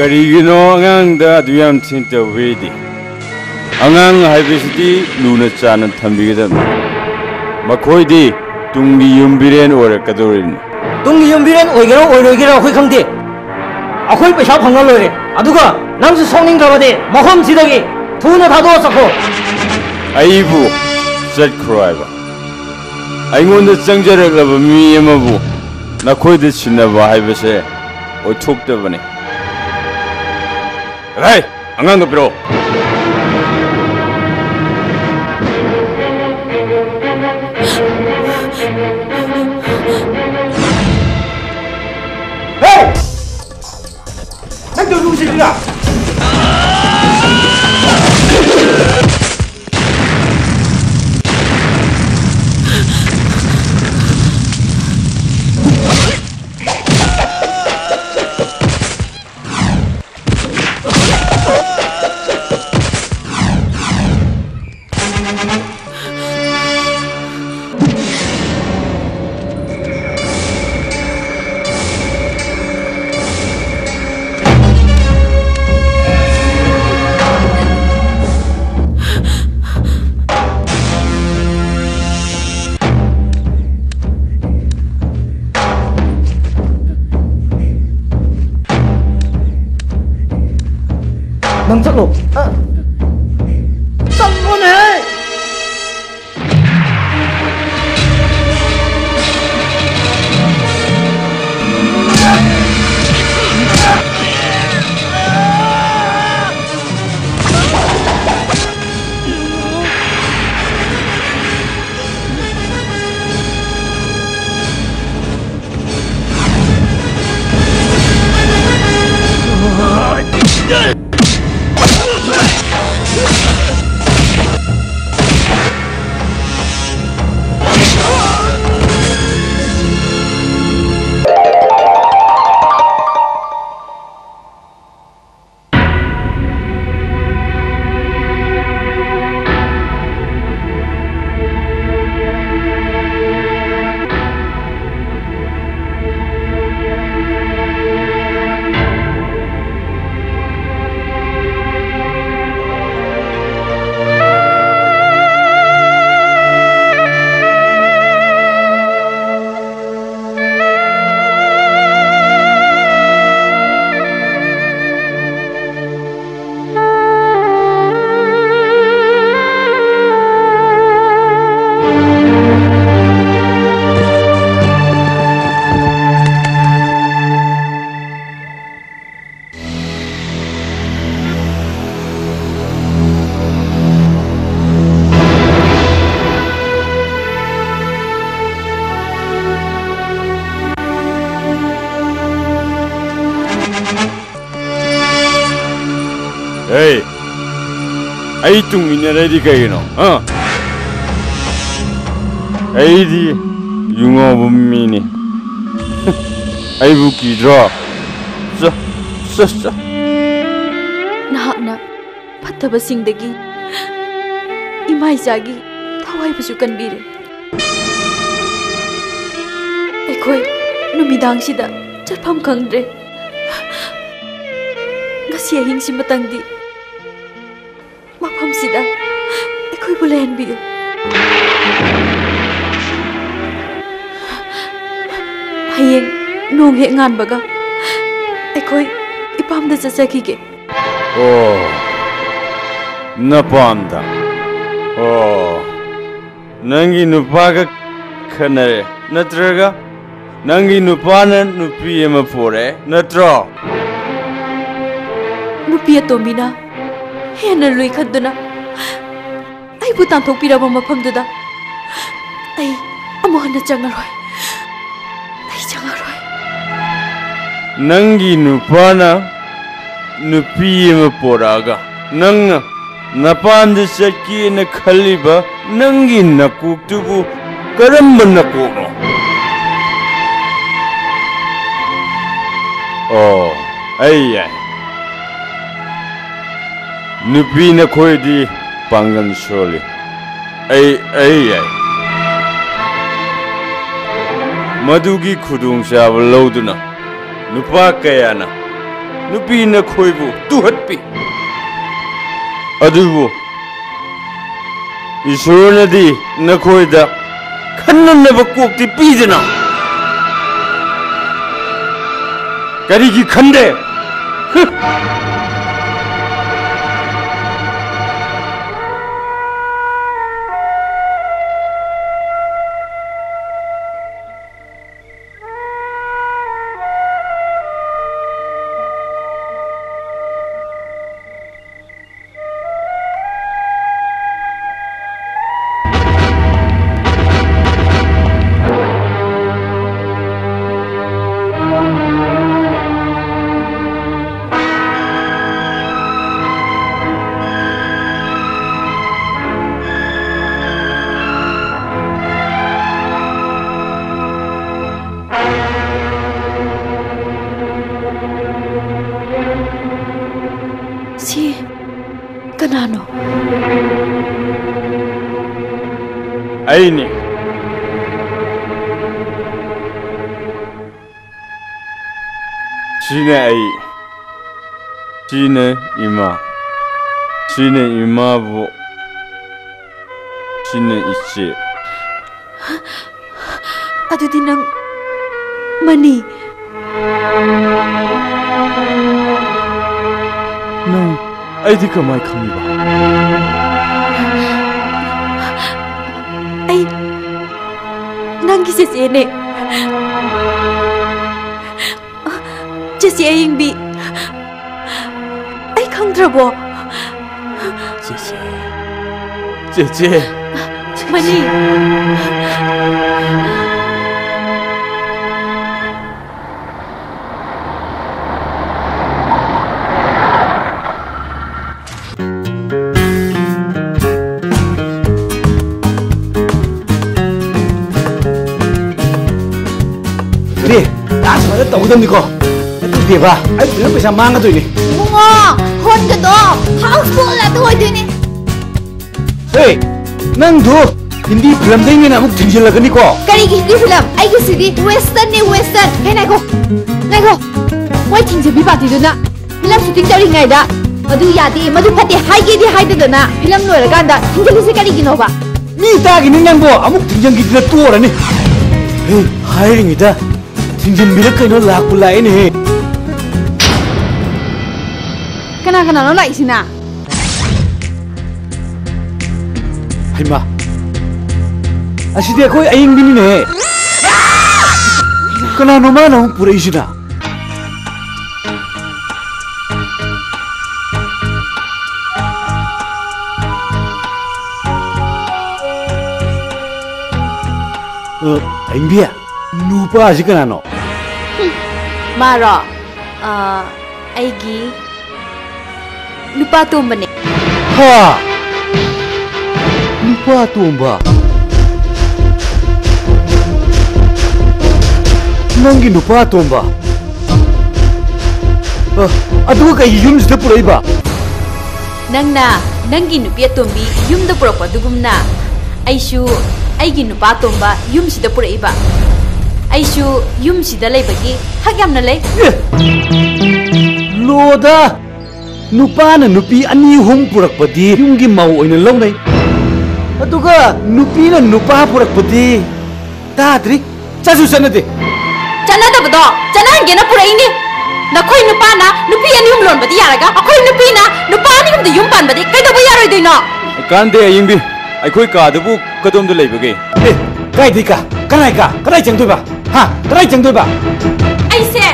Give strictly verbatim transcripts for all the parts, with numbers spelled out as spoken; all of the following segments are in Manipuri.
ꯀꯔꯤꯒꯤꯅꯣ ꯑꯉꯥꯡꯗ ꯑꯗꯨ ꯌꯥꯝ ꯊꯤꯅ ꯇꯧꯕꯤꯔꯤꯗꯤ? ꯑꯉꯥꯡ ꯍꯥꯏꯕꯁꯤꯗꯤ ꯂꯨꯅ ꯆꯥꯟꯅ ꯊꯝꯕꯤꯒꯗꯕꯅꯤ꯫ ꯃꯈꯣꯏꯗꯤ ꯇꯨꯡꯒꯤ ꯌꯨꯝꯕꯤꯔꯦꯟ ꯑꯣꯏꯔꯛꯀꯗꯧꯔꯤꯕꯅꯤ꯫ ꯇꯨꯡꯒꯤ ꯌꯨꯝꯕꯤꯔꯦꯟ ꯑꯣꯏꯒꯦꯔꯥ ꯑꯣꯏꯔꯣꯏꯒꯦꯔꯥ ꯑꯩꯈꯣꯏ ꯈꯪꯗꯦ꯫ ꯑꯩꯈꯣꯏ ꯄꯩꯁꯥ ꯐꯪꯉ ꯂꯣꯏꯔꯦ꯫ ꯑꯗꯨꯒ ꯅꯪꯁꯨ ꯁꯥꯎꯅꯤꯡꯗ꯭ꯔꯕꯗꯤ ꯃꯐꯝꯁꯤꯗꯒꯤ ꯊꯨꯅ ꯊꯥꯗꯣꯛꯑ ꯆꯠꯈ꯭ꯔꯣ꯫ ꯑꯩꯕꯨ ꯆꯠꯈ꯭ꯔꯣ ꯍꯥꯏꯕ? ꯑꯩꯉꯣꯟꯗ ꯆꯪꯖꯔꯛꯂꯕ ꯃꯤ ꯑꯃꯕꯨ ꯅꯈꯣꯏꯗ ꯁꯤꯟꯅꯕ ꯍꯥꯏꯕꯁꯦ ꯑꯣꯏꯊꯣꯛꯇꯕꯅꯤ꯫ ꯍꯦ! ꯑꯉꯥꯡꯗꯣ ꯄꯤꯔꯛꯑꯣ꯫ ꯍꯦ! ꯅꯪ ꯇꯧꯔꯤꯗꯨꯕꯨ ꯎꯁꯤꯠꯇ꯭ꯔꯤꯔꯥ? ꯅꯪ ꯆꯠꯂꯣ꯫ ꯑ, ꯆꯠꯂꯣꯅꯦ! ꯑꯩ ꯇꯨꯡ ꯏꯟꯅꯔꯗꯤ ꯀꯩꯒꯤꯅꯣ? ꯍꯥ? ꯑꯩꯗꯤ ꯌꯨꯉꯥꯎꯕ ꯃꯤꯅꯤ꯫ ꯑꯩꯕꯨ ꯀꯤꯗ꯭ꯔꯣ? ꯆ, ꯆ, ꯆ꯫ ꯅꯍꯥꯛꯅ ꯐꯠꯇꯕꯁꯤꯡꯗꯒꯤ ꯏꯃꯥ ꯏꯆꯥꯒꯤ ꯊꯋꯥꯏꯕꯨꯁꯨ ꯀꯟꯕꯤꯔꯦ꯫ ꯑꯩꯈꯣꯏ ꯅꯨꯃꯤꯗꯥꯡꯁꯤꯗ ꯆꯠꯐꯝ ꯈꯪꯗ꯭ꯔꯦ꯫ ꯉꯁꯤ ꯑꯍꯤꯡꯁꯤꯃꯇꯪꯗꯤ ꯃꯐꯝꯁꯤꯗ ꯑꯩꯈꯣꯏꯕꯨ ꯂꯩꯍꯟꯕꯤꯌꯨ꯫ ꯍꯌꯦꯡ ꯅꯣꯡ ꯍꯦꯛ ꯉꯥꯟꯕꯒ ꯑꯩꯈꯣꯏ ꯏꯄꯥꯝꯗ ꯆꯠꯆꯈꯤꯒꯦ꯫ ꯑꯣ, ꯅꯄꯥꯝꯗ꯫ ꯑꯣ, ꯅꯪꯒꯤ ꯅꯨꯄꯥꯒ ꯈꯠꯅꯔꯦ, ꯅꯠꯇ꯭ꯔꯒ ꯅꯪꯒꯤ ꯅꯨꯄꯥꯅ ꯅꯨꯄꯤ ꯑꯃ ꯄꯣꯔꯛꯑꯦ, ꯅꯠꯇ꯭ꯔꯣ? ꯅꯨꯄꯤ ꯑꯇꯣꯝꯕꯤꯅ ꯍꯦꯟꯅ ꯂꯨꯏ ꯈꯟꯗꯨꯅ ꯑꯩꯕꯨ ꯇꯥꯟꯊꯣꯛꯄꯤꯔꯕ ꯃꯐꯝꯗꯨꯗ ꯑꯩ ꯑꯃꯨꯛ ꯍꯟꯅ ꯆꯪꯉꯔꯣꯏ꯫ ꯑꯩ ꯆꯪꯉꯔꯣꯏ꯫ ꯅꯪꯒꯤ ꯅꯨꯄꯥꯅ ꯅꯨꯄꯤ ꯑꯃ ꯄꯣꯔꯛꯑꯒ ꯅꯪꯅ ꯅꯄꯥꯝꯗ ꯆꯠꯀꯦꯅ ꯈꯜꯂꯤꯕ ꯅꯪꯒꯤ ꯅꯀꯣꯛꯇꯨꯕꯨ ꯀꯔꯝꯕ ꯅꯀꯣꯛꯅꯣ? ꯑꯣ, ꯑꯩ ꯌꯥꯏ꯫ ꯅꯨꯄꯤ ꯅꯈꯣꯏꯗꯤ ꯄꯥꯡꯒꯜ ꯁꯣꯜꯂꯤ꯫ ꯑꯩ, ꯑꯩ ꯌꯥꯏ꯫ ꯃꯗꯨꯒꯤ ꯈꯨꯗꯣꯡꯆꯥꯕ ꯂꯧꯗꯨꯅ ꯅꯨꯄꯥ ꯀꯌꯥꯅ ꯅꯨꯄꯤ ꯅꯈꯣꯏꯕꯨ ꯇꯨꯍꯠꯄꯤ꯫ ꯑꯗꯨꯕꯨ ꯏꯁꯣꯔꯅꯗꯤ ꯅꯈꯣꯏꯗ ꯈꯟꯅꯅꯕ ꯀꯣꯛꯇꯤ ꯄꯤꯗꯅ ꯀꯔꯤꯒꯤ ꯈꯟꯗꯦ? ꯍ! ꯑꯩꯅꯤ꯫ ꯁꯤꯅꯦ ꯑꯩ꯫ ꯁꯤꯅꯦ ꯏꯃꯥ꯫ ꯁꯤꯅꯦ ꯏꯃꯥꯕꯨ꯫ ꯁꯤꯅꯦ ꯏꯆꯦ꯫ ꯑꯗꯨꯗꯤ ꯅꯪ ꯃꯅꯤ꯫ ꯅꯪ ꯑꯩꯗꯤ ꯀꯃꯥꯏ ꯈꯪꯉꯤꯕ? ꯑꯩ ꯅꯪꯒꯤ ꯆꯦꯆꯦꯅꯦ꯫ ꯆꯦꯆꯦ ꯑꯌꯤꯡꯕꯤ, ꯑꯩ ꯈꯪꯗ꯭ꯔꯕꯣ? ꯆꯦꯆꯦ꯫ ꯆꯦꯆꯦ꯫ ꯃꯅꯤ꯫ ꯔꯦ, ꯗꯥꯟꯁ ꯐꯖꯅ ꯇꯧꯒꯗꯕꯅꯤꯀꯣ꯫ ꯅꯠꯇ꯭ꯔꯗꯤꯕ, ꯑꯩ ꯐꯤꯂꯝ ꯄꯩꯁꯥ ꯃꯥꯡꯒꯗꯣꯏꯅꯦ꯫ ꯏꯕꯨꯡꯉꯣ, ꯍꯣꯟꯒꯗꯣ ꯍꯥꯎꯁꯐꯨꯜ ꯑꯗꯨ ꯑꯣꯏꯗꯣꯏꯅꯦ꯫ ꯍꯦ, ꯅꯪꯗꯨ ꯍꯤꯟꯗꯤ ꯐꯤꯂꯝꯗꯩꯅ ꯑꯃꯨꯛ ꯊꯤꯡꯖꯤꯜꯂꯛꯀꯅꯤꯀꯣ꯫ ꯀꯔꯤꯒꯤ ꯍꯤꯟꯗꯤ ꯐꯤꯂꯝ? ꯑꯩꯒꯤꯁꯤꯗꯤ ꯋꯦꯁꯇꯔꯟꯅꯦ, ꯋꯦꯁꯇꯔꯟ꯫ ꯍꯦ, ꯉꯥꯏꯈꯣ, ꯉꯥꯏꯈꯣ꯫ ꯃꯣꯏ ꯊꯤꯡꯖꯤꯟꯕꯤ ꯄꯥꯔꯇꯤꯗꯨꯅ ꯐꯤꯂꯝ ꯁꯨꯇꯤꯡ ꯇꯧꯔꯤꯉꯩꯗ, "ꯑꯗꯨ ꯌꯥꯗꯦ, ꯃꯗꯨ ꯐꯠꯇꯦ" ꯍꯥꯏꯒꯦꯗꯤ ꯍꯥꯏꯗꯗꯅ ꯐꯤꯂꯝ ꯂꯣꯏꯔꯀꯥꯟꯗ ꯊꯤꯡꯖꯤꯜꯂꯤꯁꯦ ꯀꯔꯤꯒꯤꯅꯣꯕ? ꯃꯤ ꯇꯥꯒꯤꯅꯤ ꯅꯪꯕꯣ, ꯑꯃꯨꯛ ꯊꯤꯡꯖꯤꯟꯈꯤꯗꯅ ꯇꯣꯛꯑꯔꯅꯤ꯫ ꯍꯦ, ꯍꯥꯏꯔꯤꯉꯩꯗ ꯊꯤꯡꯖꯤꯟꯕꯤꯔ ꯀꯩꯅꯣ ꯂꯥꯛꯄꯨ ꯂꯥꯛꯑꯦꯅꯦꯍꯦ꯫ ꯀꯅꯥ ꯀꯅꯥꯅꯣ ꯂꯥꯛꯏꯁꯤꯅ? ꯍꯩꯃꯥ, ꯑꯁꯤꯗꯤ ꯑꯩꯈꯣꯏ ꯑꯌꯤꯡꯕꯤꯅꯤꯅꯦꯍꯦ꯫ ꯀꯅꯥꯅꯣ ꯃꯥꯅ ꯑꯃꯨꯛ ꯄꯨꯔꯛꯏꯁꯤꯅ? ꯑ, ꯑꯌꯤꯡꯕꯤ, ꯅꯨꯄꯥꯁꯤ ꯀꯅꯥꯅꯣ? ꯃꯥꯔꯣ? ꯑ, ꯑꯩꯒꯤ ꯅꯨꯄꯥ ꯇꯣꯝꯕꯅꯦ꯫ ꯍꯥ? ꯅꯨꯄꯥ ꯇꯣꯝꯕ? ꯅꯪꯒꯤ ꯅꯨꯄꯥ ꯇꯣꯝꯕ? ꯑ, ꯑꯗꯨꯒ ꯀꯩꯒꯤ ꯌꯨꯝꯁꯤꯗ ꯄꯨꯔꯛꯏꯕ? ꯅꯪꯅ ꯅꯪꯒꯤ ꯅꯨꯄꯤ ꯑꯇꯣꯝꯕꯤ ꯌꯨꯝꯗ ꯄꯨꯔꯛꯄ ꯑꯗꯨꯒꯨꯝꯅ ꯑꯩꯁꯨ ꯑꯩꯒꯤ ꯅꯨꯄꯥ ꯑꯇꯣꯝꯕ ꯌꯨꯝꯁꯤꯗ ꯄꯨꯔꯛꯏꯕ꯫ ꯑꯩꯁꯨ ꯌꯨꯝꯁꯤꯗ ꯂꯩꯕꯒꯤ ꯍꯛ ꯌꯥꯝꯅ ꯂꯩ꯫ ꯑꯦ! ꯂꯣꯗ ꯅꯨꯄꯥꯅ ꯅꯨꯄꯤ ꯑꯅꯤ ꯑꯍꯨꯝ ꯄꯨꯔꯛꯄꯗꯤ ꯌꯨꯝꯒꯤ ꯃꯧ ꯑꯣꯏꯅ ꯂꯧꯅꯩ, ꯑꯗꯨꯒ ꯅꯨꯄꯤꯅ ꯅꯨꯄꯥ ꯄꯨꯔꯛꯄꯗꯤ ꯇꯥꯗ꯭ꯔꯤ꯫ ꯆꯠꯁꯨ ꯆꯠꯅꯗꯦ꯫ ꯆꯠꯅꯗꯕꯗꯣ ꯆꯠꯅꯍꯟꯒꯦꯅ ꯄꯨꯔꯛꯏꯅꯤ꯫ ꯅꯈꯣꯏ ꯅꯨꯄꯥꯅ ꯅꯨꯄꯤ ꯑꯅꯤ ꯑꯍꯨꯝ ꯂꯣꯟꯕꯗꯤ ꯌꯥꯔꯒ, ꯑꯩꯈꯣꯏ ꯅꯨꯄꯤꯅ ꯅꯨꯄꯥ ꯑꯅꯤ ꯑꯍꯨꯝꯗ ꯌꯨꯝ ꯄꯥꯟꯕꯗꯤ ꯀꯩꯗꯧꯕ ꯌꯥꯔꯣꯏꯗꯣꯏꯅꯣ? ꯀꯥꯟꯗꯦ ꯑꯌꯤꯡꯕꯤ, ꯑꯩꯈꯣꯏ ꯀꯥꯗꯨꯕꯨ ꯀꯗꯣꯝꯗ ꯂꯩꯕꯒꯦ? ꯑꯦ, ꯀꯥꯏꯗꯩ ꯀꯥ? ꯀꯅꯥꯏ ꯀꯥ? ꯀꯗꯥꯏ ꯆꯪꯗꯣꯏꯕ? ꯍꯥ? ꯀꯗꯥꯏ ꯆꯪꯗꯣꯏꯕ? ꯑꯩꯁꯦ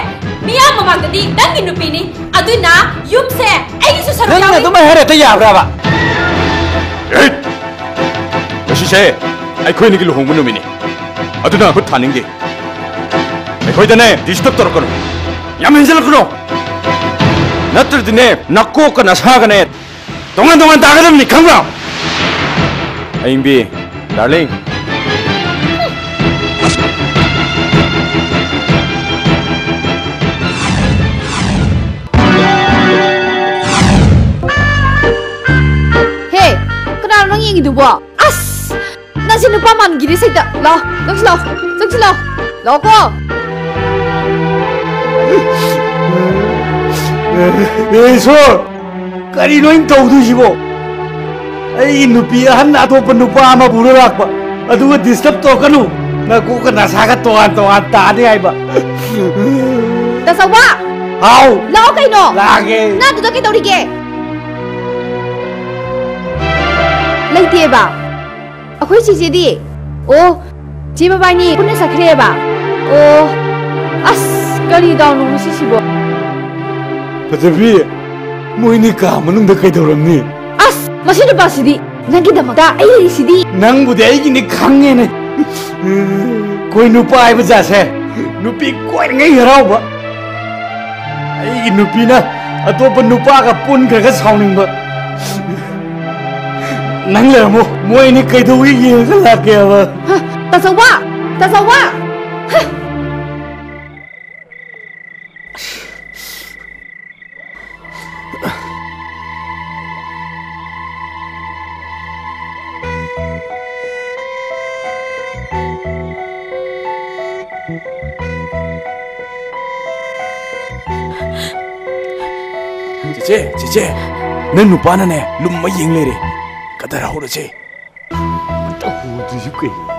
ꯃꯤꯌꯥꯝ ꯃꯃꯥꯡꯗꯗꯤ ꯅꯪꯒꯤ ꯅꯨꯄꯤꯅꯤ, ꯑꯗꯨꯅ ꯌꯨꯝꯁꯦ ꯑꯩꯒꯤꯁꯨ ꯁꯔꯨꯛ ꯅꯪꯅ ꯌꯥꯎꯏ꯫ ꯑꯗꯨꯃꯥꯏ ꯍꯥꯏꯔ ꯍꯦꯛꯇ ꯌꯥꯕ꯭ꯔꯕ? ꯑꯦ! ꯉꯁꯤꯁꯦ ꯑꯩꯈꯣꯏ ꯑꯅꯤꯒꯤ ꯂꯨꯍꯣꯡꯕ ꯅꯨꯃꯤꯠꯅꯤ, ꯑꯗꯨꯅ ꯈꯨꯠ ꯊꯥꯅꯤꯡꯗꯦ꯫ ꯑꯩꯈꯣꯏꯗꯅꯦ disturb ꯇꯧꯔꯛꯀꯅꯨ, ꯌꯥꯝ ꯍꯦꯟꯖꯜꯂꯛꯀꯅꯨ, ꯅꯠꯇ꯭ꯔꯗꯤꯅꯦ ꯅꯀꯣꯛꯀ ꯅꯁꯥꯒꯅꯦ ꯇꯣꯉꯥꯟ ꯇꯣꯉꯥꯟ ꯇꯥꯒꯗꯕꯅꯤ, ꯈꯪꯕ꯭ꯔꯣ? ꯑꯌꯤꯡꯕꯤ, darling꯫ ꯍꯦ, ꯀꯅꯥꯅꯣ ꯅꯪ ꯌꯦꯡꯉꯤꯗꯨꯕꯣ? ꯑꯁ! ꯅꯪꯁꯦ ꯅꯨꯄꯥ ꯃꯥꯟꯒꯤꯔꯦ ꯁꯩꯇ꯫ ꯂꯥꯎ, ꯆꯪꯁꯤ ꯂꯥꯎ, ꯆꯪꯁꯤ ꯂꯥꯎ꯫ ꯂꯥꯎꯀꯣ꯫ ꯑꯦ, ꯏꯁꯣꯔ! ꯀꯔꯤꯅꯣ ꯑꯩꯅ ꯇꯧꯗꯣꯏꯁꯤꯕꯣ? ꯑꯩꯒꯤ ꯅꯨꯄꯤ ꯑꯍꯟ ꯑꯇꯣꯞꯄ ꯅꯨꯄꯥ ꯑꯃ ꯄꯨꯔ ꯂꯥꯛꯄ, ꯑꯗꯨꯒ disturb ꯇꯧꯔꯛꯀꯅꯨ꯫ ꯅꯀꯣꯛꯀ ꯅꯁꯥꯒ ꯇꯣꯉꯥꯟ ꯇꯣꯉꯥꯟ ꯇꯥꯅꯤ ꯍꯥꯏꯕ꯫ ꯇꯥꯆꯧꯕ! ꯍꯥꯎ! ꯂꯥꯛꯑꯣ ꯀꯩꯅꯣ! ꯂꯥꯛꯑꯒꯦ꯫ ꯅꯪ ꯑꯗꯨꯗ ꯀꯩꯗꯧꯔꯤꯒꯦ? ꯂꯩꯇꯦꯕ꯫ ꯑꯩꯈꯣꯏ ꯆꯦꯆꯦꯗꯤ? ꯑꯣ, ꯆꯦ ꯃꯕꯥꯏꯅꯤ ꯄꯨꯟꯅ ꯆꯠꯈ꯭ꯔꯦꯕ? ꯑꯣ, ꯑꯁ, ꯀꯔꯤ ꯗꯥꯎꯅꯣ ꯉꯁꯤꯁꯤꯕꯣ? ꯐꯖꯕꯤ, ꯃꯣꯏꯅꯤ ꯀꯥ ꯃꯅꯨꯡꯗ ꯀꯩꯗꯧꯔꯝꯅꯤ? ꯑꯁ, ꯃꯁꯤ ꯅꯨꯄꯥꯁꯤꯗꯤ ꯅꯪꯒꯤꯗꯃꯛꯇ ꯑꯩ ꯂꯩꯔꯤꯁꯤꯗꯤ꯫ ꯅꯪꯕꯨꯗꯤ ꯑꯩꯒꯤꯅꯤ ꯈꯪꯉꯦꯅꯦ꯫ ꯀꯣꯏ ꯅꯨꯄꯥ ꯍꯥꯏꯕ ꯖꯥꯠꯁꯦ ꯅꯨꯄꯤ ꯀꯣꯏꯔꯤꯉꯩ ꯍꯔꯥꯎꯕ꯫ ꯑꯩꯒꯤ ꯅꯨꯄꯤꯅ ꯑꯇꯣꯞꯄ ꯅꯨꯄꯥꯒ ꯄꯨꯟꯈ꯭ꯔꯒ ꯁꯥꯎꯅꯤꯡꯕ꯫ ꯅꯪ ꯂꯩꯔꯝꯃꯣ, ꯃꯣꯏ ꯑꯅꯤ ꯀꯩꯗꯧꯏ ꯌꯦꯡꯉꯒ ꯂꯥꯛꯀꯦꯕ꯫ ꯍ, ꯇꯥꯆꯧꯕ! ꯇꯥꯆꯧꯕ! ꯍ! ꯆꯦ, ꯆꯦꯆꯦ, ꯅꯪ ꯅꯨꯄꯥꯅꯅꯦ ꯂꯨꯝꯃ ꯌꯦꯡ ꯂꯩꯔꯦ꯫ ꯀꯗꯔ ꯍꯧꯔꯁꯦ꯫ ꯑꯝꯇ ꯍꯨꯗ꯭ꯔꯤꯁꯤ ꯀꯩꯅꯣ?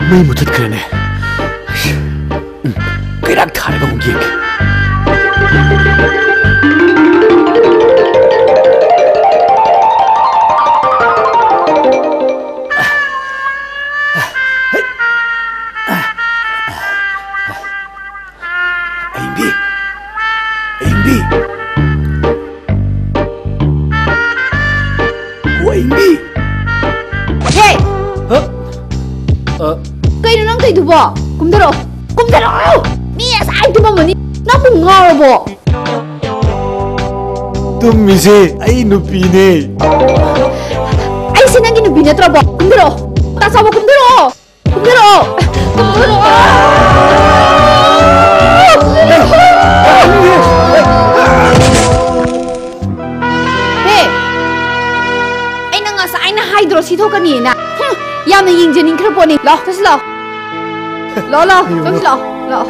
ꯃꯩ ꯃꯨꯊꯠꯈ꯭ꯔꯦꯅꯦ꯫ ꯎꯝ, ꯀꯩꯔꯥꯛ ꯊꯥꯔꯒ ꯑꯃꯨꯛ ꯌꯦꯡꯒꯦ꯫ ꯑꯌꯤꯡꯕꯤ! ꯑꯌꯤꯡꯕꯤ! ꯑꯣ, ꯑꯌꯤꯡꯕꯤ! ꯍꯦ! ꯍ? ꯑ? ꯀꯩꯅꯣ ꯅꯪ ꯇꯧꯏꯗꯨꯕꯣ? ꯀꯨꯝꯊꯔꯛꯑꯣ! ꯀꯨꯝꯊꯔꯛꯑꯣ! ꯃꯤ ꯉꯁꯥꯏ ꯇꯨꯝꯃꯝꯕꯅꯤ꯫ ꯅꯪꯕꯨ ꯉꯥꯎꯔꯕꯣ? ꯇꯨꯝꯃꯤꯁꯦ ꯑꯩ ꯅꯨꯄꯤꯅꯦ꯫ ꯑꯩꯁꯦ ꯅꯪꯒꯤ ꯅꯨꯄꯤ ꯅꯠꯇ꯭ꯔꯕꯣ? ꯀꯨꯝꯊꯔꯛꯑꯣ! ꯇꯥ ꯆꯥꯎꯕ, ꯀꯨꯝꯊꯔꯛꯑꯣ! ꯀꯨꯝꯊꯔꯛꯑꯣ! ꯀꯨꯝꯊꯔꯛꯑꯣ! ꯍꯦ! ꯑꯩꯅ ꯉꯁꯥꯏꯅ ꯍꯥꯏꯗ꯭ꯔꯣ ꯁꯤ ꯊꯣꯛꯀꯅꯤꯅ? ꯍꯨꯝ! ꯌꯥꯝꯅ ꯌꯦꯡꯖꯅꯤꯡꯈ꯭ꯔ ꯄꯣꯠꯅꯤ꯫ ꯂꯥꯛꯑꯣ, ꯆꯠꯁꯤ ꯂꯥꯛꯑꯣ꯫ ꯂꯥꯛꯑꯣ, ꯂꯥꯛꯑꯣ, ꯆꯠꯁꯤ ꯂꯥꯛꯑꯣ, ꯂꯥꯛꯑꯣ꯫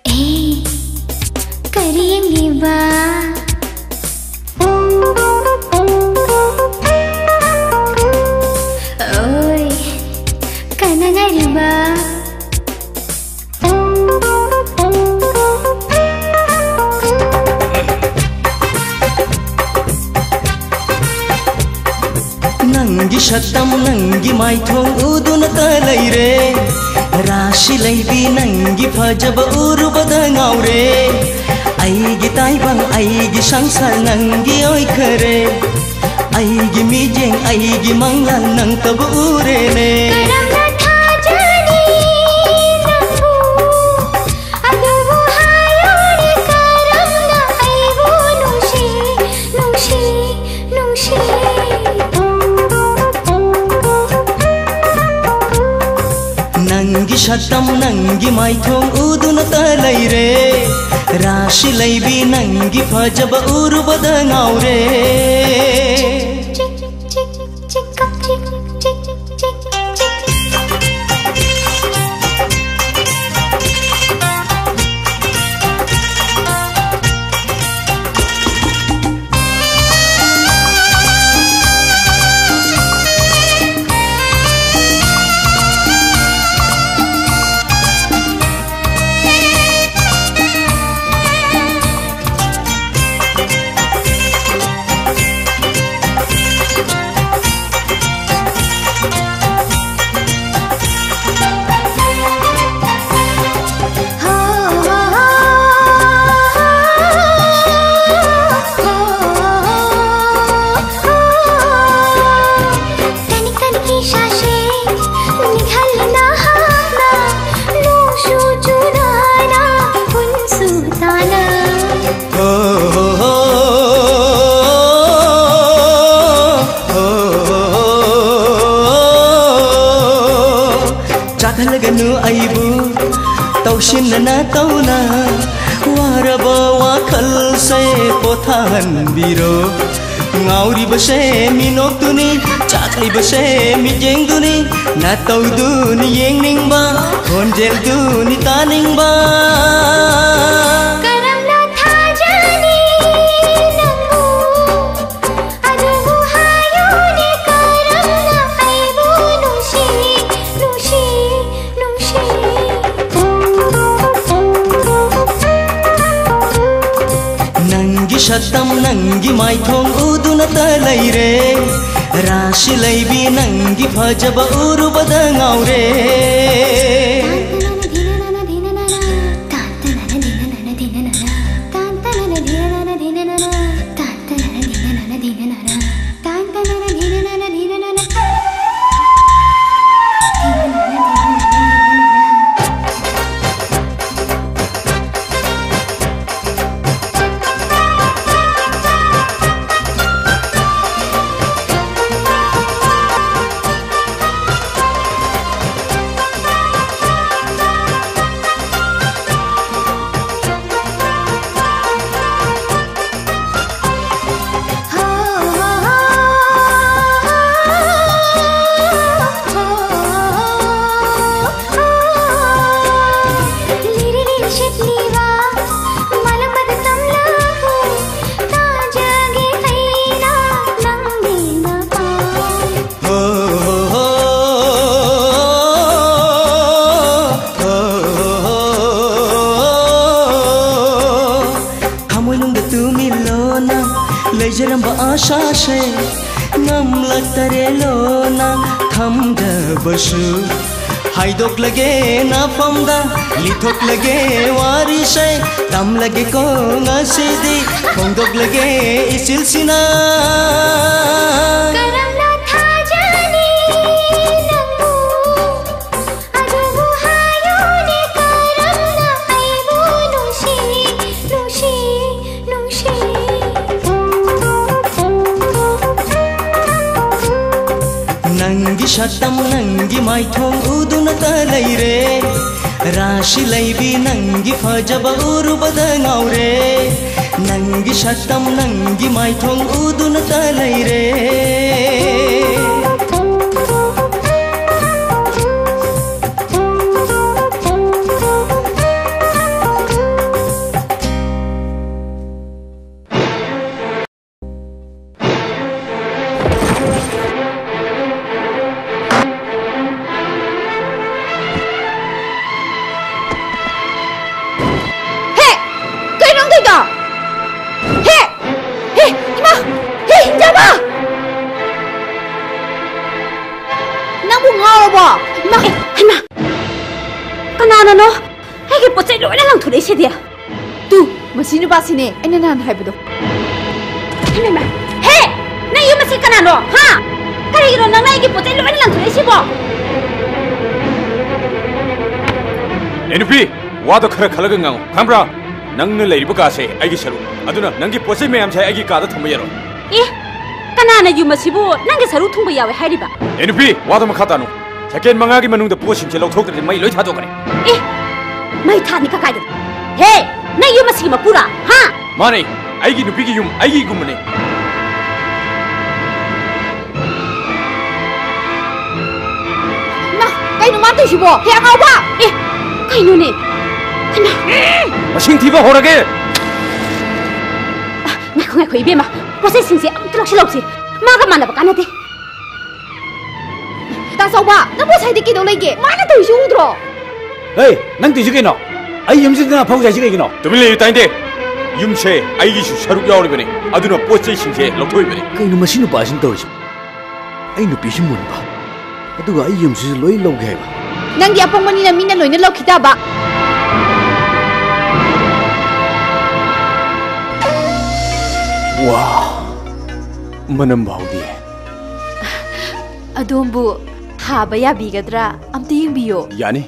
ꯑꯦ, ꯀꯔꯤ ꯌꯦꯡꯂꯤꯕ? ꯑꯣꯏ, ꯀꯅꯥ ꯉꯥꯏꯔꯤꯕ? ꯅꯪꯒꯤ ꯁꯛꯇꯝ, ꯅꯪꯒꯤ ꯃꯥꯏꯊꯣꯡ ꯎꯗꯨꯅꯇ ꯂꯩꯔꯦ꯫ ꯔꯥꯁꯤ ꯂꯩꯕꯤ, ꯅꯪꯒꯤ ꯐꯖꯕ ꯎꯔꯨꯕꯗ ꯉꯥꯎꯔꯦ꯫ ꯑꯩꯒꯤ ꯇꯥꯏꯕꯪ, ꯑꯩꯒꯤ ꯁꯪꯁꯥꯔ ꯅꯪꯒꯤ ꯑꯣꯏꯈꯔꯦ꯫ ꯑꯩꯒꯤ ꯃꯤꯠꯌꯦꯡ, ꯑꯩꯒꯤ ꯃꯪꯂꯥꯟ ꯅꯪꯇꯕꯨ ꯎꯔꯦꯅꯦ꯫ ꯀꯔꯝꯅ ꯊꯥꯖꯅꯤ ꯅꯪꯕꯨ? ꯑꯗꯨꯕꯨ ꯍꯥꯏꯌꯨꯅꯦ, ꯀꯔꯝꯅ ꯑꯩꯕꯨ ꯅꯨꯡꯁꯤ, ꯅꯨꯡꯁꯤ, ꯅꯨꯡꯁꯤ? ꯅꯪꯒꯤ ꯁꯛꯇꯝ, ꯅꯪꯒꯤ ꯃꯥꯏꯊꯣꯡ ꯎꯗꯨꯅꯇ ꯂꯩꯔꯦ꯫ ꯔꯥꯁꯤ ꯂꯩꯕꯤ, ꯅꯪꯒꯤ ꯐꯖꯕ ꯎꯔꯨꯕꯗ ꯉꯥꯎꯔꯦ꯫ ꯈꯜꯂꯒꯅꯨ ꯑꯩꯕꯨ ꯇꯧꯁꯤꯟꯅꯅ ꯇꯧꯅ ꯋꯥꯔꯕ ꯋꯥꯈꯜꯁꯦ ꯄꯣꯊꯥꯍꯟꯕꯤꯔꯣ꯫ ꯉꯥꯎꯔꯤꯕꯁꯦ ꯃꯤꯅꯣꯛꯇꯨꯅꯤ, ꯆꯥꯛꯂꯤꯕꯁꯦ ꯃꯤꯠꯌꯦꯡꯗꯨꯅꯤ, ꯅꯇꯧꯗꯨꯅꯤ ꯌꯦꯡꯅꯤꯡꯕ, ꯈꯣꯟꯖꯦꯜꯗꯨꯅꯤ ꯇꯥꯅꯤꯡꯕ꯫ ꯀꯔꯝꯅ ꯊꯥꯖꯅꯤ ꯅꯪꯕꯨ? ꯑꯗꯨꯕꯨ ꯍꯥꯏꯌꯨꯅꯦ ꯀꯔꯝꯅ ꯑꯩꯕꯨ ꯅꯨꯡꯁꯤ, ꯅꯨꯡꯁꯤ, ꯅꯨꯡꯁꯤ꯫ ꯅꯪꯒꯤ ꯁꯛꯇꯝ ꯅꯪꯒꯤ ꯃꯥꯏꯊꯣꯡ ꯎꯗꯨꯅꯇ ꯂꯩꯔꯦ꯫ ꯔꯥꯁꯤ ꯂꯩꯕꯤ ꯅꯪꯒꯤ ꯐꯖꯕ ꯎꯔꯨꯕꯗ ꯉꯥꯎꯔꯦ꯫ ꯊꯃꯣꯏꯅꯨꯡꯗ ꯇꯨꯃꯤꯜꯂꯣꯅ ꯂꯩꯖꯔꯝꯕ ꯑꯥꯁꯥꯁꯦ ꯉꯝꯂꯛꯇꯔꯦ ꯂꯣꯅ ꯊꯝꯖꯕꯁꯨ꯫ ꯍꯥꯏꯗꯣꯛꯂꯒꯦ ꯅꯐꯝꯗ, ꯂꯤꯊꯣꯛꯂꯒꯦ ꯋꯥꯔꯤꯁꯦ, ꯇꯝꯂꯒꯦꯀꯣ ꯉꯁꯤꯗꯤ, ꯐꯣꯡꯗꯣꯛꯂꯒꯦ ꯏꯆꯤꯜꯁꯤꯅ꯫ ꯀꯔꯝꯅ ꯊꯥꯖꯅꯤ ꯅꯪꯕꯨ? ꯑꯗꯨꯕꯨ ꯍꯥꯏꯌꯨꯅꯦ ꯀꯔꯝꯅ ꯑꯩꯕꯨ ꯅꯨꯡꯁꯤ, ꯅꯨꯡꯁꯤ, ꯅꯨꯡꯁꯤ꯫ ꯅꯪꯒꯤ ꯁꯛꯇꯝ ꯅꯪꯒꯤ ꯃꯥꯏꯊꯣꯡ ꯎꯗꯨꯅꯇ ꯂꯩꯔꯦ꯫ ꯔꯥꯁꯤ ꯂꯩꯕꯤ ꯅꯪꯒꯤ ꯐꯖꯕ ꯎꯔꯨꯕꯗ ꯉꯥꯎꯔꯦ꯫ ꯅꯪꯒꯤ ꯁꯛꯇꯝ ꯅꯪꯒꯤ ꯃꯥꯏꯊꯣꯡ ꯎꯗꯨꯅꯇ ꯂꯩꯔꯦ꯫ ꯍꯦ! ꯀꯩꯅꯣ ꯅꯪ ꯇꯧꯔꯤꯗꯣ? ꯍꯦ! ꯍꯦ! ꯏꯃꯥ! ꯍꯦ! ꯏꯟꯖꯥꯕ! ꯅꯪꯕꯨ ꯉꯥꯎꯔꯕꯣ? ꯏꯃꯥ! ꯍꯩꯃꯥ! ꯀꯅꯥꯅꯅꯣ? ꯑꯩꯒꯤ ꯄꯣꯠ ꯆꯩ ꯂꯣꯏꯅ ꯂꯪꯊꯣꯔꯛꯏꯁꯤꯗꯤ꯫ ꯇꯨ, ꯃꯁꯤ ꯅꯨꯄꯥꯁꯤꯅꯦ ꯑꯩꯅ ꯅꯍꯥꯟ ꯍꯥꯏꯕꯗꯣ꯫ ꯏꯃꯥ, ꯏꯃꯥ꯫ ꯍꯦ! ꯅꯪ ꯌꯨꯝ ꯑꯁꯤ ꯀꯅꯥꯅꯣ? ꯍꯥ? ꯀꯔꯤꯒꯤꯅꯣ ꯅꯪꯅ ꯑꯩꯒꯤ ꯄꯣꯠ ꯆꯩ ꯂꯣꯏꯅ ꯂꯪꯊꯣꯔꯛꯏꯁꯤꯕꯣ? ꯑꯦ ꯅꯨꯄꯤ, ꯋꯥꯗꯣ ꯈꯔ ꯈꯜꯂꯒ ꯉꯥꯡꯉꯨ, ꯈꯪꯕ꯭ꯔꯥ? ꯅꯪꯅ ꯂꯩꯔꯤꯕ ꯀꯥꯁꯦ ꯑꯩꯒꯤ ꯁꯔꯨꯛ꯫ ꯑꯗꯨꯅ ꯅꯪꯒꯤ ꯄꯣꯠ ꯆꯩ ꯃꯌꯥꯝꯁꯦ ꯑꯩꯒꯤ ꯀꯥꯗ ꯊꯝꯕ ꯌꯥꯔꯣꯏ꯫ ꯑꯦ, ꯀꯅꯥꯅ ꯌꯨꯝ ꯑꯁꯤꯕꯨ ꯅꯪꯒꯤ ꯁꯔꯨꯛ ꯊꯨꯡꯕ ꯌꯥꯎꯋꯦ ꯍꯥꯏꯔꯤꯕ? ꯑꯦ ꯅꯨꯄꯤ, ꯋꯥꯗꯣ ꯃꯈꯥ ꯇꯥꯅꯨ꯫ ꯁꯦꯀꯦꯟ ꯃꯉꯥꯒꯤ ꯃꯅꯨꯡꯗ ꯄꯣꯠꯁꯤꯡꯁꯦ ꯂꯧꯊꯣꯛꯇ꯭ꯔꯗꯤ ꯃꯩ ꯂꯣꯏ ꯊꯥꯗꯣꯛꯀꯅꯤ꯫ ꯑꯦ, ꯃꯩ ꯊꯥꯅꯤ ꯀꯀꯥꯏꯗꯅꯣ? ꯍꯦ, ꯅꯪ ꯌꯨꯝ ꯑꯁꯤꯒꯤ ꯃꯄꯨꯔꯥ? ꯍꯥ? ꯃꯥꯅꯦ, ꯑꯩꯒꯤ ꯅꯨꯄꯤꯒꯤ ꯌꯨꯝ ꯑꯩꯒꯤ ꯏꯒꯨꯝꯕꯅꯦ꯫ ꯏꯃꯥ, ꯀꯩꯅꯣ ꯃꯥ ꯇꯧꯏꯁꯤꯕꯣ? ꯍꯦ, ꯑꯉꯥꯎꯕ! ꯑꯦ, ꯀꯩꯅꯣꯅꯦ? ꯏꯃꯥ! ꯃꯁꯤꯡ ꯊꯤꯕ ꯍꯧꯔꯒꯦ꯫ ꯉꯥꯏꯈꯣ, ꯉꯥꯏꯈꯣ, ꯏꯕꯦꯝꯃ꯫ ꯄꯣꯠ ꯆꯩꯁꯤꯡꯁꯦ ꯑꯝꯇ ꯂꯧꯁꯤꯜꯂꯧꯁꯤ꯫ ꯃꯥꯒ ꯃꯥꯟꯅꯕ ꯀꯥꯟꯅꯗꯦ꯫ ꯇꯥ ꯆꯥꯎꯕ, ꯅꯪꯕꯨ ꯉꯁꯥꯏꯗꯤ ꯀꯩꯗꯧ ꯂꯩꯒꯦ? ꯃꯥꯅ ꯇꯧꯔꯤꯁꯤ ꯎꯗ꯭ꯔꯣ? ꯍꯦ, ꯅꯪ ꯇꯧꯔꯤꯁꯤ ꯀꯩꯅꯣ? ꯑꯩ ꯌꯨꯝꯁꯤꯗꯅ ꯐꯧ ꯆꯥꯏꯁꯤ ꯀꯩꯒꯤꯅꯣ? ꯇꯨꯃꯤꯟ ꯂꯩꯌꯨ, ꯇꯥꯅꯤꯡꯗꯦ꯫ ꯌꯨꯝꯁꯦ ꯑꯩꯒꯤꯁꯨ ꯁꯔꯨꯛ ꯌꯥꯎꯔꯤꯕꯅꯤ, ꯑꯗꯨꯅ ꯄꯣꯠ ꯆꯩꯁꯤꯡꯁꯦ ꯂꯧꯊꯣꯛꯏꯕꯅꯤ꯫ ꯀꯩꯅꯣ ꯃꯁꯤ ꯅꯨꯄꯥꯁꯤꯅ ꯇꯧꯔꯤꯁꯤ? ꯑꯩ ꯅꯨꯄꯤꯁꯨ ꯃꯨꯟꯕ, ꯑꯗꯨꯒ ꯑꯩ ꯌꯨꯝꯁꯤꯁꯨ ꯂꯣꯏ ꯂꯧꯒꯦ ꯍꯥꯏꯕ? ꯅꯪꯗꯤ ꯑꯄꯪꯕꯅꯤꯅ ꯃꯤꯅ ꯂꯣꯏꯅ ꯂꯧꯈꯤ ꯇꯥꯕ꯫ ꯋꯥ, ꯃꯅꯝ ꯐꯥꯎꯗꯦ꯫ ꯑꯗꯣꯝꯕꯨ ꯊꯥꯕ ꯌꯥꯕꯤꯒꯗ꯭ꯔꯥ? ꯑꯝꯇ ꯌꯦꯡꯕꯤꯌꯣ꯫ ꯌꯥꯅꯤ꯫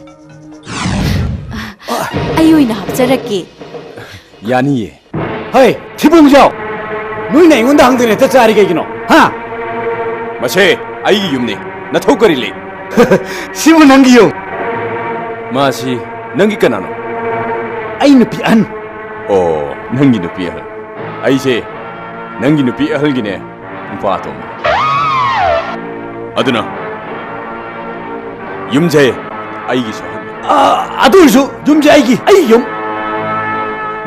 ꯑꯩ ꯑꯣꯏꯅ ꯍꯥꯞꯆꯔꯛꯀꯦ꯫ ꯌꯥꯅꯤꯌꯦ꯫ ꯍꯩ, ꯊꯤꯕꯣꯡꯖꯥꯎ! ꯅꯣꯏꯅ ꯑꯩꯉꯣꯟꯗ ꯍꯪꯗꯅ ꯍꯦꯛꯇ ꯆꯥꯔꯤ ꯀꯩꯒꯤꯅꯣ? ꯍꯥ? ꯃꯁꯦ ꯑꯩꯒꯤ ꯌꯨꯝꯅꯤ꯫ ꯅꯊꯧ ꯀꯔꯤ ꯂꯩ? ꯁꯤꯕꯨ ꯅꯪꯒꯤ ꯌꯨꯝ? ꯃꯥꯁꯤ ꯅꯪꯒꯤ ꯀꯅꯥꯅꯣ? ꯑꯩ ꯅꯨꯄꯤ ꯑꯍꯟ꯫ ꯑꯣ, ꯅꯪꯒꯤ ꯅꯨꯄꯤ ꯑꯍꯜ꯫ ꯑꯩꯁꯦ ꯅꯪꯒꯤ ꯅꯨꯄꯤ ꯑꯍꯜꯒꯤꯅꯦ, ꯅꯨꯄꯥ ꯑꯇꯣꯝꯕ꯫ ꯑꯗꯨꯅ ꯌꯨꯝꯁꯦ ꯑꯩꯒꯤꯁꯨ ꯍꯛ-, ꯑ, ꯑꯗꯨ ꯑꯣꯏꯔꯁꯨ ꯌꯨꯝꯁꯦ ꯑꯩꯒꯤ, ꯑꯩ ꯌꯨꯝ꯫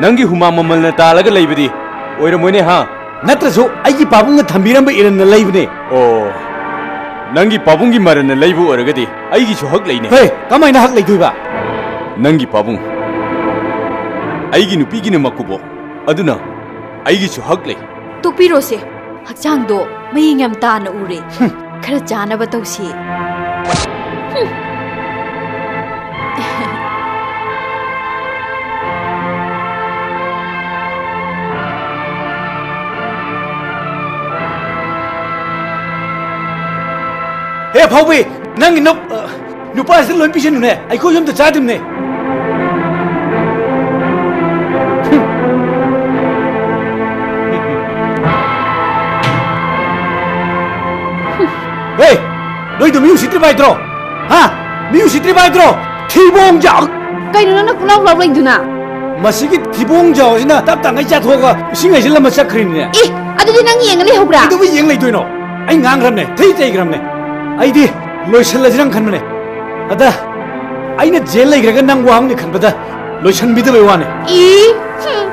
ꯅꯪꯒꯤ ꯍꯨꯃꯥꯡ ꯃꯃꯜꯅ ꯇꯥꯜꯂꯒ ꯂꯩꯕꯗꯤ ꯑꯣꯏꯔꯝꯃꯣꯏꯅꯦ, ꯍꯥ? ꯅꯠꯇ꯭ꯔꯁꯨ ꯑꯩꯒꯤ ꯄꯥꯕꯨꯡꯅ ꯊꯝꯕꯤꯔꯝꯕ ꯏꯔꯟꯅ ꯂꯩꯕꯅꯦ꯫ ꯑꯣ, ꯅꯪꯒꯤ ꯄꯥꯕꯨꯡꯒꯤ ꯃꯔꯟꯅ ꯂꯩꯕ ꯑꯣꯏꯔꯒꯗꯤ ꯑꯩꯒꯤꯁꯨ ꯍꯛ ꯂꯩꯅꯦ꯫ ꯍꯦ, ꯀꯃꯥꯏꯅ ꯍꯛ ꯂꯩꯗꯣꯏꯕ? ꯅꯪꯒꯤ ꯄꯥꯕꯨꯡ ꯑꯩꯒꯤ ꯅꯨꯄꯤꯒꯤꯅ ꯃꯀꯨꯕꯣꯛ, ꯑꯗꯨꯅ ꯑꯩꯒꯤꯁꯨ ꯍꯛ ꯂꯩ꯫ ꯇꯣꯛꯄꯤꯔꯣꯁꯦ, ꯍꯛꯆꯥꯡꯗꯣ ꯃꯌꯦꯡ ꯌꯥꯝ ꯇꯥꯅ ꯎꯔꯦ꯫ ꯍꯨꯝ꯫ ꯈꯔ ꯆꯥꯅꯕ ꯇꯧꯁꯤ꯫ ꯍꯨꯝ꯫ ꯍꯦ ꯐꯥꯎꯕꯤ, ꯅꯪꯒꯤ ꯅꯨꯞ-, ꯑ, ꯅꯨꯄꯥꯁꯤꯗ ꯂꯣꯏ ꯄꯤꯁꯤꯟꯅꯨꯅꯦ, ꯑꯩꯈꯣꯏ ꯌꯨꯝꯗ ꯆꯥꯗꯕꯅꯦ꯫ ꯍꯦ, ꯅꯣꯏꯗꯣ ꯃꯤ ꯎꯁꯤꯠꯇ꯭ꯔꯤꯕ ꯍꯥꯏꯗ꯭ꯔꯣ? ꯍꯥ? ꯃꯤ ꯎꯁꯤꯠꯇ꯭ꯔꯤꯕ ꯍꯥꯏꯗ꯭ꯔꯣ? ꯊꯤꯕꯣꯡ ꯆꯥꯎ-, ꯀꯩꯅꯣ ꯅꯪꯅ ꯄꯨꯂꯥꯎ ꯂꯥꯎ ꯂꯩꯗꯨꯅ? ꯃꯁꯤꯒꯤ ꯊꯤꯕꯣꯡ ꯆꯥꯎꯁꯤꯅ ꯇꯞ ꯇꯥꯉꯩ ꯆꯥꯊꯣꯛꯑꯒ ꯏꯁꯤꯡ ꯍꯩꯖꯤꯜꯂꯝꯃ ꯆꯠꯈ꯭ꯔꯤꯅꯤꯅꯦ꯫ ꯑꯦ, ꯑꯗꯨꯗꯤ ꯅꯪ ꯌꯦꯡꯉ ꯂꯩꯍꯧꯕ꯭ꯔꯥ? ꯀꯩꯗꯧꯕꯩ ꯌꯦꯡ ꯂꯩꯗꯣꯏꯅꯣ? ꯑꯩ ꯉꯥꯡꯈ꯭ꯔꯕꯅꯦ, ꯊꯩ ꯆꯩꯈ꯭ꯔꯕꯅꯦ꯫ ꯑꯩꯗꯤ ꯂꯣꯏꯁꯤꯜꯂꯁꯤꯔꯪ ꯈꯟꯕꯅꯦ꯫ ꯑꯗ, ꯑꯩꯅ ꯖꯦꯜ ꯂꯩꯈ꯭ꯔꯒ ꯅꯪ ꯋꯥꯍꯪꯅꯤ ꯈꯟꯕꯗ ꯂꯣꯏꯁꯤꯟꯕꯤꯗꯕꯩ ꯋꯥꯅꯦ꯫ ꯏ, ꯍꯨꯝ꯫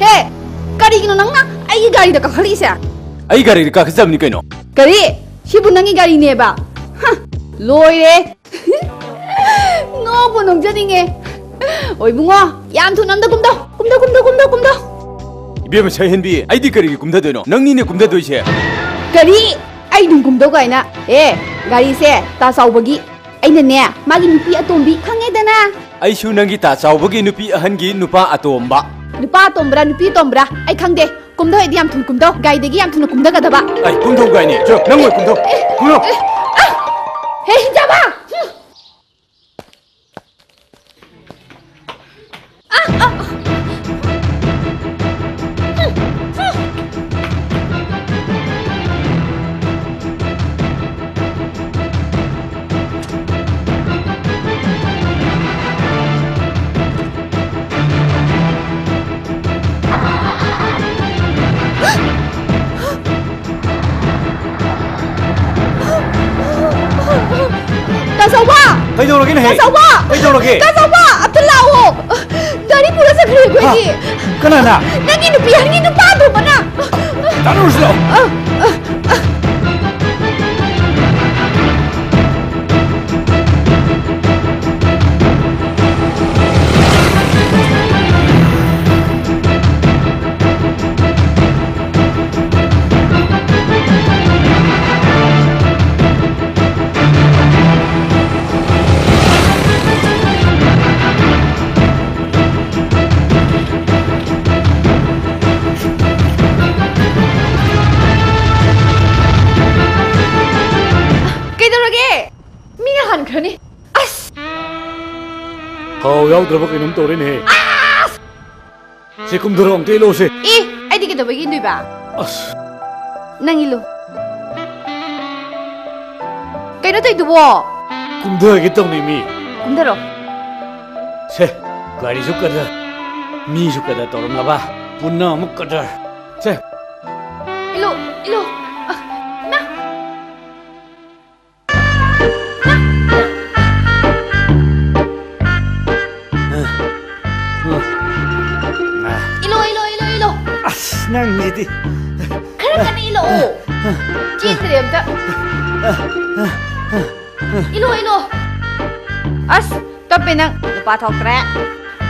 ꯍꯦ, ꯀꯔꯤꯒꯤꯅꯣ ꯅꯪꯅ ꯑꯩꯒꯤ ꯒꯥꯔꯤꯗ ꯀꯥꯈꯠꯂꯛꯏꯁꯦ? ꯑꯩ ꯒꯥꯔꯤꯗ ꯀꯥꯈꯠꯆꯕꯅꯤ ꯀꯩꯅꯣ꯫ ꯀꯔꯤ? ꯁꯤꯕꯨ ꯅꯪꯒꯤ ꯒꯥꯔꯤꯅꯦꯕ? ꯍ, ꯂꯣꯏꯔꯦ꯫ ꯅꯣꯛꯄꯨ ꯅꯣꯛꯖꯅꯤꯡꯉꯦ꯫ ꯑꯣ, ꯏꯕꯨꯡꯉꯣ, ꯌꯥꯝ ꯊꯨꯅ ꯑꯝꯇ ꯀꯨꯝꯗꯧ꯫ ꯀꯨꯝꯗꯧ, ꯀꯨꯝꯗꯧ, ꯀꯨꯝꯗꯧ, ꯀꯨꯝꯗꯧ꯫ ꯏꯕꯦꯝꯃ ꯁꯛꯍꯦꯟꯕꯤ, ꯑꯩꯗꯤ ꯀꯔꯤꯒꯤ ꯀꯨꯝꯊꯗꯣꯏꯅꯣ? ꯅꯪꯅꯤꯅꯦ ꯀꯨꯝꯊꯗꯣꯏꯁꯦ꯫ ꯀꯔꯤ? ꯑꯩ ꯑꯗꯨꯝ ꯀꯨꯝꯗꯧ ꯀꯥꯏꯅ? ꯑꯦ, ꯒꯥꯔꯤꯁꯦ ꯇꯥ ꯆꯥꯎꯕꯒꯤ꯫ ꯑꯩꯅꯅꯦ, ꯃꯥꯒꯤ ꯅꯨꯄꯤ ꯑꯇꯣꯝꯕꯤ ꯈꯪꯉꯦꯗꯅ꯫ ꯑꯩꯁꯨ ꯅꯪꯒꯤ ꯇꯥ ꯆꯥꯎꯕꯒꯤ ꯅꯨꯄꯤ ꯑꯍꯟꯒꯤ ꯅꯨꯄꯥ ꯑꯇꯣꯝꯕ꯫ ꯅꯨꯄꯥ ꯑꯇꯣꯝꯕ꯭ꯔꯥ, ꯅꯨꯄꯤ ꯑꯇꯣꯝꯕ꯭ꯔꯥ? ꯑꯩ ꯈꯪꯗꯦ꯫ ꯀꯨꯝꯗꯧ ꯍꯥꯏꯗꯤ ꯌꯥꯝ ꯊꯨꯅ ꯀꯨꯝꯗꯧ꯫ ꯒꯥꯔꯤꯗꯒꯤ ꯌꯥꯝ ꯊꯨꯅ ꯀꯨꯝꯗꯒꯗꯕ꯫ ꯑꯩ ꯀꯨꯝꯗꯧ ꯒꯥꯔꯤꯅꯦ꯫ ꯆꯣ, ꯅꯪ ꯑꯣꯏ ꯀꯨꯝꯗꯧ꯫ ꯀꯨꯝꯗꯧ꯫ ꯑꯦ, ꯑꯦ, ꯑ! ꯍꯦ, ꯍꯤꯟꯖꯥꯕ! ꯇꯥ ꯆꯥꯎꯕ! ꯀꯩꯗꯧꯔꯒꯦꯅꯦꯍꯦ? ꯇꯥ ꯆꯥꯎꯕ! ꯀꯩꯗꯧꯔꯒꯦ? ꯇꯥ ꯆꯥꯎꯕ! ꯑꯝꯇ ꯂꯥꯛꯑꯣ! ꯒꯥꯔꯤ ꯄꯨꯔ ꯆꯠꯈ꯭ꯔꯦ ꯑꯩꯈꯣꯏꯒꯤ꯫ ꯍꯥ? ꯀꯅꯥꯅ? ꯅꯪꯒꯤ ꯅꯨꯄꯤ ꯑꯍꯟꯒꯤ ꯅꯨꯄꯥꯗꯣ ꯃꯅꯥ! ꯇꯥꯟꯅꯔꯨꯁꯤ ꯂꯥꯛꯑꯣ꯫ ꯑ, ꯑ, ꯑ꯫ ꯀꯩꯗꯧꯔꯒꯦ? ꯃꯤꯅ ꯍꯟꯈ꯭ꯔꯅꯤ꯫ ꯑꯁ! ꯊꯥꯎ ꯌꯥꯎꯗ꯭ꯔꯕ ꯀꯩꯅꯣꯝ ꯇꯧꯔꯦꯅꯦꯍꯦ꯫ ꯑꯁ! ꯁꯤ ꯀꯨꯝꯊꯔꯣ, ꯑꯝꯇ ꯏꯜꯂꯣꯁꯦ꯫ ꯑꯦ, ꯑꯩꯗꯤ ꯀꯩꯗꯧꯕꯒꯤ ꯏꯟꯗꯣꯏꯕ? ꯑꯁ꯫ ꯅꯪ ꯏꯜꯂꯨ꯫ ꯀꯩꯅꯣ ꯇꯧꯏꯗꯨꯕꯣ? ꯀꯨꯝꯊꯒꯦ ꯇꯧꯅꯤ ꯃꯤ꯫ ꯀꯨꯝꯊꯔꯣ꯫ ꯁꯦ, ꯒꯥꯔꯤꯁꯨ ꯀꯗꯔ, ꯃꯤꯁꯨ ꯀꯗꯔ ꯇꯧꯔꯝꯂꯕ, ꯄꯨꯟꯅ ꯑꯃꯨꯛ ꯀꯗꯔ꯫ ꯁꯦ꯫ ꯏꯜꯂꯨ, ꯏꯜꯂꯨ꯫ ꯑ, ꯏꯃꯥ꯫ ꯏꯜꯂꯣ, ꯏꯜꯂꯣ, ꯏꯜꯂꯣ, ꯏꯜꯂꯣ꯫ ꯑꯁ, ꯅꯪꯁꯤꯗꯤ꯫ ꯈꯔ ꯀꯟꯅ ꯏꯜꯂꯣ꯫ ꯏꯜꯂꯣ, ꯏꯜꯂꯣ꯫ ꯑꯁ, ꯇꯞꯄꯦ ꯅꯪ, ꯅꯨꯄꯥ ꯊꯣꯛꯇ꯭ꯔꯦ꯫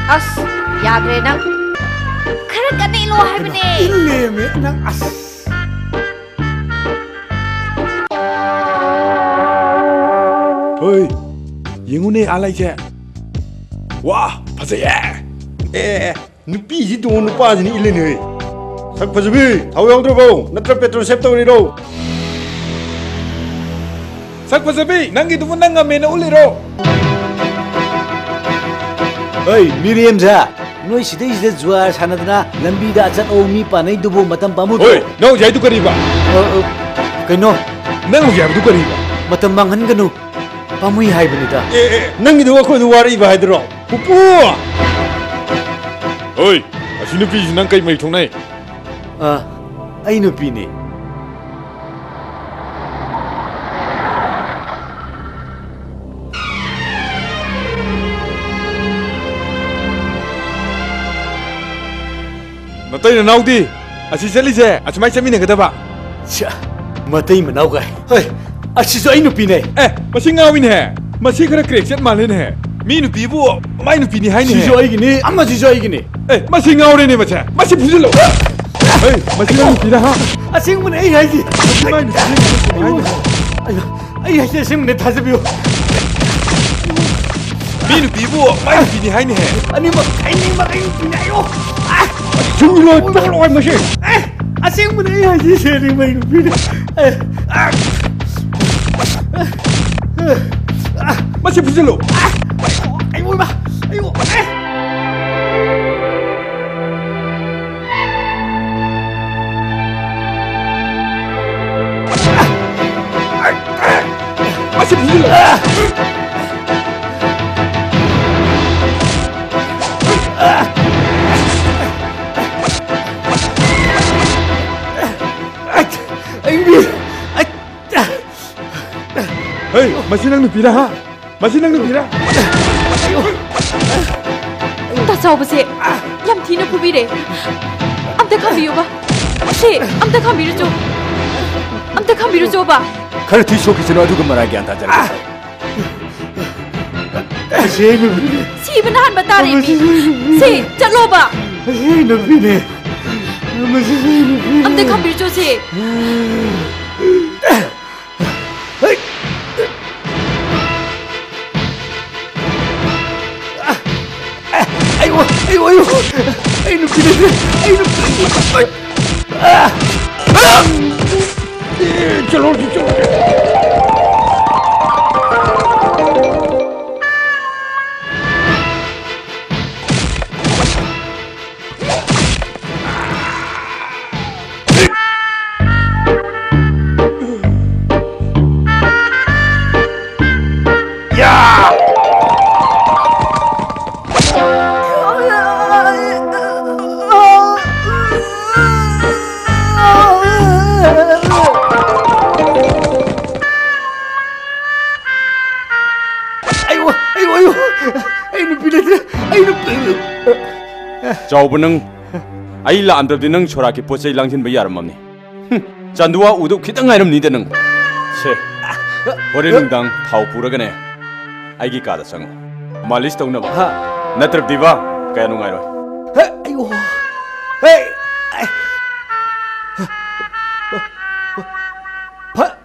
ꯑꯁ, ꯌꯥꯗ꯭ꯔꯦ ꯅꯪ꯫ ꯈꯔ ꯀꯟꯅ ꯏꯜꯂꯣ ꯍꯥꯏꯕꯅꯦ꯫ ꯏꯜꯂꯦꯃꯦ ꯅꯪ, ꯑꯁ꯫ ꯍꯣꯏ, ꯌꯦꯡꯉꯨꯅꯦ, ꯑꯥ ꯂꯩꯁꯦ꯫ ꯋꯥ, ꯐꯖꯩꯌꯦ꯫ ꯑꯦ, ꯑꯦ, ꯑꯦ, ꯅꯨꯄꯤꯁꯤ ꯇꯣꯡꯉ ꯅꯨꯄꯥꯁꯤꯅ ꯏꯜꯂꯤꯅꯦ꯫ ꯁꯛ ꯐꯖꯕꯤ, ꯊꯥꯎ ꯌꯥꯎꯗ꯭ꯔꯕꯣ? ꯅꯠꯇ꯭ꯔ petrol save ꯇꯧꯔꯤꯔꯣ? ꯁꯛ ꯐꯖꯕꯤ, ꯅꯪꯒꯤꯗꯨꯕꯨ ꯅꯪ ꯉꯝꯃꯦꯅ ꯎꯠꯂꯤꯔꯣ? ꯍꯩ, ꯃꯤꯔꯦꯝꯁꯦ, ꯅꯣꯏ ꯁꯤꯗꯩꯁꯤꯗ ꯖꯨꯋꯥꯔ ꯁꯥꯟꯅꯗꯅ ꯂꯝꯕꯤꯗ ꯑꯆꯠ ꯑꯋꯣꯡ ꯃꯤ ꯄꯥꯅꯩꯗꯨꯕꯨ ꯃꯇꯝ ꯄꯥꯝꯃꯨꯗ꯭ꯔꯣ? ꯍꯣꯏ, ꯅꯪ ꯍꯧꯖꯤꯛ ꯍꯥꯏꯗꯨ ꯀꯔꯤꯕ? ꯑ, ꯑ, ꯀꯩꯅꯣ? ꯅꯪ ꯍꯧꯖꯤꯛ ꯍꯥꯏꯕꯗꯨ ꯀꯔꯤꯕ? ꯃꯇꯝ ꯃꯥꯡꯍꯟꯒꯅꯨ, ꯄꯥꯝꯃꯨꯏ ꯍꯥꯏꯕꯅꯤꯗ꯫ ꯑꯦ, ꯑꯦ, ꯅꯪꯒꯤꯗꯨ ꯑꯩꯈꯣꯏꯗ ꯋꯥꯔꯛꯏꯕ ꯍꯥꯏꯗꯨꯔꯣ? ꯄꯨꯄꯨ! ꯍꯣꯏ, ꯑꯁꯤ ꯅꯨꯄꯤꯁꯤ ꯅꯪ ꯀꯩ ꯃꯔꯤ ꯊꯣꯛꯅꯩ? ꯑ, ꯑꯩ ꯅꯨꯄꯤꯅꯤ꯫ ꯅꯇꯩ ꯅꯅꯥꯎꯗꯤ ꯑꯁꯤ ꯆꯠꯂꯤꯁꯦ ꯑꯁꯨꯃꯥꯏ ꯆꯠꯃꯤꯟꯅꯒꯗꯕ? ꯁ꯭ꯌꯥ, ꯃꯇꯩ ꯃꯅꯥꯎ ꯀꯥꯏ꯫ ꯍꯣꯏ, ꯑꯁꯤꯁꯨ ꯑꯩ ꯅꯨꯄꯤꯅꯦ꯫ ꯑꯦ, ꯃꯁꯤ ꯉꯥꯎꯏꯅꯦꯍꯦ꯫ ꯃꯁꯤ ꯈꯔ crack ꯆꯠ ꯃꯥꯜꯂꯦꯅꯦꯍꯦ꯫ ꯃꯤ ꯅꯨꯄꯤꯕꯨ ꯃꯥꯏ ꯅꯨꯄꯤꯅꯤ ꯍꯥꯏꯅꯦꯍꯦ꯫ ꯁꯤꯁꯨ ꯑꯩꯒꯤꯅꯤ, ꯑꯃꯁꯤꯁꯨ ꯑꯩꯒꯤꯅꯤ꯫ ꯑꯦ, ꯃꯁꯤ ꯉꯥꯎꯔꯦꯅꯦ ꯃꯁꯦ꯫ ꯃꯁꯤ ꯐꯨꯖꯤꯜꯂꯨ꯫ ꯍꯩ, ꯃꯁꯤ ꯅꯪ ꯅꯨꯄꯤꯔ ꯍꯥ? ꯑꯁꯦꯡꯕꯅꯦ ꯑꯩ ꯍꯥꯏꯁꯤ꯫ ꯃꯁꯤ ꯃꯥꯏ ꯅꯨꯄꯤꯅꯤ ꯍꯥꯏꯅꯦ꯫ ꯑꯩ ꯍꯥꯏꯁꯤ ꯑꯁꯦꯡꯕꯅꯦ, ꯊꯥꯖꯕꯤꯌꯨ꯫ ꯃꯤ ꯅꯨꯄꯤꯕꯨ ꯃꯥꯏ ꯅꯨꯄꯤꯅꯤ ꯍꯥꯏꯅꯦꯍꯦ꯫ ꯑꯅꯤꯃꯛ, ꯑꯅꯤꯃꯛ ꯑꯩ ꯅꯨꯄꯤꯅꯦ, ꯑꯌꯣ! ꯑꯥ! ꯁꯨꯝ ꯂꯣꯏ ꯇꯣꯛꯂꯣꯏ ꯃꯁꯤ꯫ ꯑꯦ! ꯑꯁꯦꯡꯕꯅꯦ ꯑꯩ ꯍꯥꯏꯁꯤ, ꯁꯦ ꯑꯅꯤꯃꯛ ꯑꯩ ꯅꯨꯄꯤꯅꯦ꯫ ꯑꯦ! ꯑꯥ! ꯃꯁꯤ ꯐꯨꯖꯤꯜꯂꯨ꯫ ꯑꯥ! ꯑꯌꯣ, ꯏꯃꯥ! ꯑꯌꯣ! ꯑꯦ! ꯃꯁꯤ ꯐꯨꯖꯤꯜꯂꯨ꯫ ꯑꯩ ꯃꯤ-, ꯑꯩ ꯍꯩ, ꯃꯁꯤ ꯅꯪ ꯅꯨꯄꯤꯔ ꯍꯥ? ꯃꯁꯤ ꯅꯪ ꯅꯨꯄꯤꯔ? ꯇꯥꯆꯥꯎꯕꯁꯦ ꯌꯥꯝ ꯊꯤꯅ ꯐꯨꯕꯤꯔꯦ꯫ ꯑꯝꯇ ꯈꯥꯝꯕꯤꯌꯨꯕ꯫ ꯁꯤ, ꯑꯝꯇ ꯈꯥꯝꯕꯤꯔꯨꯆꯣ꯫ ꯑꯝꯇ ꯈꯥꯝꯕꯤꯔꯨꯆꯣꯕ꯫ ꯈꯔ ꯊꯤ ꯁꯣꯛꯈꯤꯁꯅꯨ, ꯑꯗꯨꯒ ꯃꯔꯥꯏ ꯒ꯭ꯌꯥꯟ ꯇꯥꯖꯔꯛꯀꯦ꯫ ꯃꯁꯤ ꯑꯩ ꯅꯨꯄꯤꯅꯦ꯫ ꯁꯤꯕꯅ ꯍꯥꯟꯕ ꯇꯥꯔꯦ, ꯃꯤ꯫ ꯃꯁꯤ ꯁꯤ, ꯆꯠꯂꯣꯕ꯫ ꯃꯁꯤ ꯑꯩ ꯅꯨꯄꯤꯅꯦ꯫ ꯃꯁꯤ ꯑꯩ ꯅꯨꯄꯤꯅꯦ꯫ ꯑꯝꯇ ꯈꯥꯝꯕꯤꯔꯨꯆꯣ ꯁꯤ꯫ ꯑꯩꯌꯣ, ꯑꯩꯌꯣ, ꯑꯩꯌꯣ! ꯑꯩ ꯅꯨꯄꯤ ꯂꯩꯇ꯭ꯔꯦ! ꯑꯩ ꯅꯨꯄꯤ ꯂꯩꯇ꯭ꯔꯦ! ꯑꯥ! ꯑꯥ! ꯑꯦ, ꯆꯠꯂꯣ, ꯆꯠꯂꯣ꯫ ꯑꯩꯌꯣ, ꯑꯩꯌꯣ, ꯑꯩꯌꯣ! ꯑꯩ ꯅꯨꯄꯤ ꯂꯩꯇ꯭ꯔꯦ! ꯑꯩ ꯅꯨꯄꯤ! ꯆꯥꯎꯕ, ꯅꯪ ꯑꯩ ꯂꯥꯛꯑꯝꯗꯕꯗꯤ ꯅꯪ ꯁꯣꯔꯥꯠꯀꯤ ꯄꯣꯠ ꯆꯩ ꯂꯥꯡꯁꯤꯟꯕ ꯌꯥꯔꯝꯃꯕꯅꯤ꯫ ꯍꯨꯝ, ꯆꯥꯟꯗꯨꯋꯥ ꯎꯗꯧ ꯈꯤꯇꯪ ꯉꯥꯏꯔꯝꯅꯤꯗ ꯅꯪ꯫ ꯁꯦ, ꯍꯣꯔꯦꯟ ꯅꯨꯡꯗꯥꯡ ꯊꯥꯎ ꯄꯨꯔꯒꯅꯦ, ꯑꯩꯒꯤ ꯀꯥꯗ ꯆꯪꯉꯨ꯫ ꯃꯥꯂꯤꯁ ꯇꯧꯅꯕ꯫ ꯍꯥ? ꯅꯠꯇ꯭ꯔꯕꯗꯤꯕ, ꯀꯌꯥ ꯅꯨꯡꯉꯥꯏꯔꯣꯏ꯫ ꯍꯦ, ꯑꯩꯌꯣ꯫ ꯍꯦ, ꯑꯩ꯫ ꯐ-,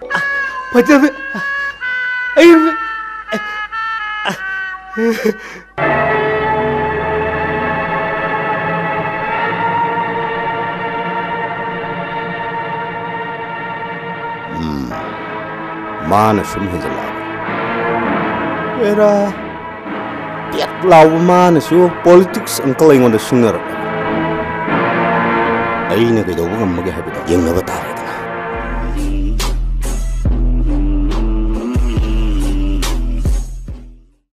ꯐꯖꯕꯤ꯫ ꯑꯩ, ꯑꯩ꯫ ꯎꯝ, ꯃꯥꯅ ꯁꯨꯝ ꯍꯦꯟꯖꯜꯂꯛꯑꯕ꯫ ꯑꯦꯔꯥ, ꯄꯦꯠ ꯂꯥꯎꯕ ꯃꯥꯅꯁꯨ politics uncle ꯑꯩꯉꯣꯟꯗ ꯁꯤꯡꯅꯔꯛꯂꯕ꯫ ꯑꯩꯅ ꯀꯩꯗꯧꯕ ꯉꯝꯃꯒꯦ ꯍꯥꯏꯕꯗꯣ ꯌꯦꯡꯅꯕ ꯇꯥꯔꯦ꯫